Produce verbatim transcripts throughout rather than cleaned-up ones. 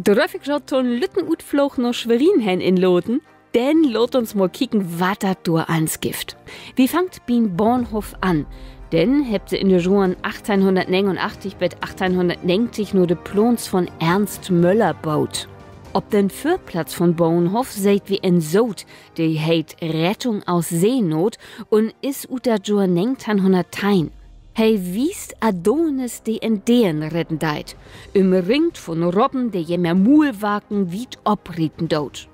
Dröff ik jo to'n lütten Utfloog na Schwerin hen inladen? Denn laat uns mal kieken, wat dat dor allens gifft. Wi fangt bi'n Bahnhoff an. Den hebbt se in de Johren achtteihnhunnertnegenunachtzig bet achtteihnhunnertnegentig na de Plaans von Ernst Möller boot. Op den Vörplatz von Bahnhoff seht wi en Soot, de heet Rettung aus Seenot un is ut dat Johr negenteihnhunnertteihn. He wiest Adonis, de en Deern redden deit, ümringt von Robben, de jemehr Muulwarken wiet oprieten doot.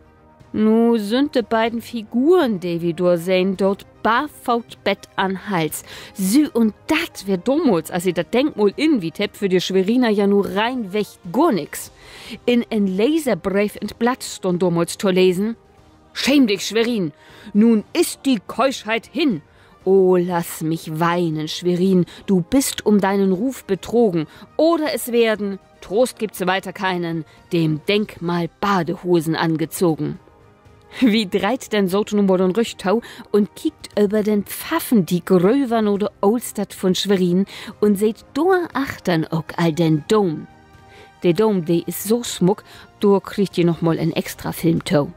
Nu sünd de beiden Figuren, de wi dor sehn doot, barfoot bet an Hals. Sü, un dat weer domals, as se dat Denkmal inwieht hebbt, för de Schweriner ja nu reinweg gor nix. In en Leserbreef in't Blatt stunn domals to lesen: Schäm dich, Schwerin! Nun ist die Keuschheit hin! O, lass mich weinen, Schwerin, du bist um deinen Ruf betrogen, oder es werden, Trost gibt's weiter keinen, dem Denkmal Badehosen angezogen. Wi dreiht den Soot nu mal den Rügg to un kiekt över den Pfaffendiek röver na de Ooltstadt von Schwerin un seht dor achtern ok al den Doom. De Doom, de is so smuck, dor kriegt ji noch mal en extra Film to.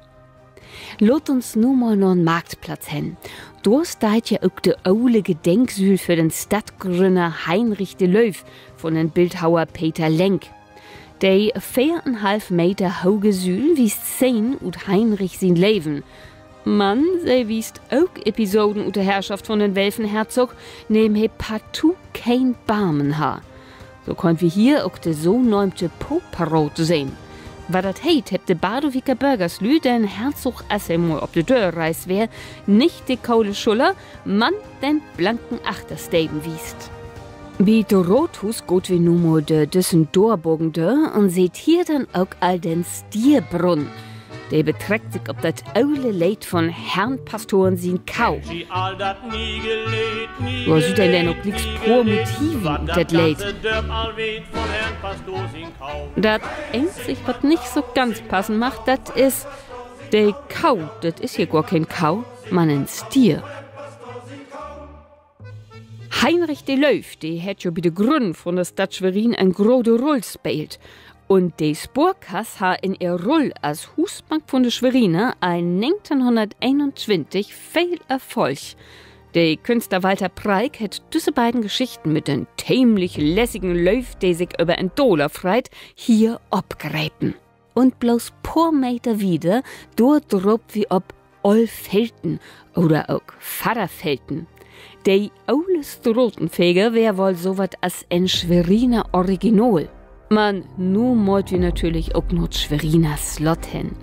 Laat uns nu mal na'n Marktplatz hen. Dor steiht ja ok de ole Gedenksüül för den Stadtgrünner Heinrich de Löw von den Bildhauer Peter Lenk. De veerenhalf Meter hoge Süül wiest Szenen ut Heinrich sien Leven. Man se wiest ok Episoden ut de Herrschaft von den Welfenherzog, neem he partout keen Barmen harr. So köönt wi hier ok de so nöömte Poparaad sehn. Wat dat heet, hebbt de Badowiker Börgerslüüd den Herzog, as he mal op de Dörreis weer, nich de kole Schuller, man den blanken Achtersteven wiest. Bi't Raadhuus gaht wi nu mal dör düssen Doorbogen dör un seht hier denn ok al den Stierbrunnen. De betreckt sik op dat ole Leed von Herrn Pastoren sien Kau. Dor süht een denn ok glieks poor Motiven ut dat Leed. Dat eenzig, wat nich so ganz passen mag, dat is, de Kau, dat is hier gor keen Kau, man en Stier. Heinrich de Löw, de hett jo bi de Grünnen von de Stadt Schwerin en grote Rull speelt. Un de Sporkass harr in ehr Rull as Huusbank von de Schweriner al negenteihnhunnerteenuntwintig veel Erfolg. De Künstler Walter Preik hett düsse beiden Geschichten mit den teemlich lässigen Löw, de sik över en Daler freit, hier opgrepen. Un blots poor Meter wieder, dor draapt wi op Oolfelten oder ok Vadderfelten. De ole Stratenfeger weer woll so wat as en Schweriner Original. Man nu mööt wi natürlich ok na't Schweriner Slott hen.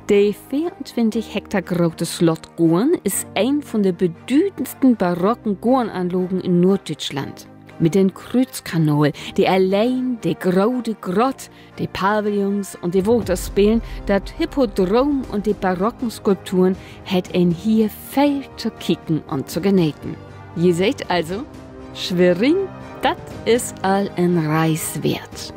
De veeruntwintig Hektar grote Slottgoorn is een von de bedüdensten barocken Goornanlagen in Noorddüütschland. Mit den Krüüzkanal, de Alleen, de grote Grott, de Pavillons un de Waterspelen, dat Hippodrom un de barocken Skulpturen hett een hier veel to kieken un to geneten. Ji seht also, Schwerin, dat is al en Reis weert.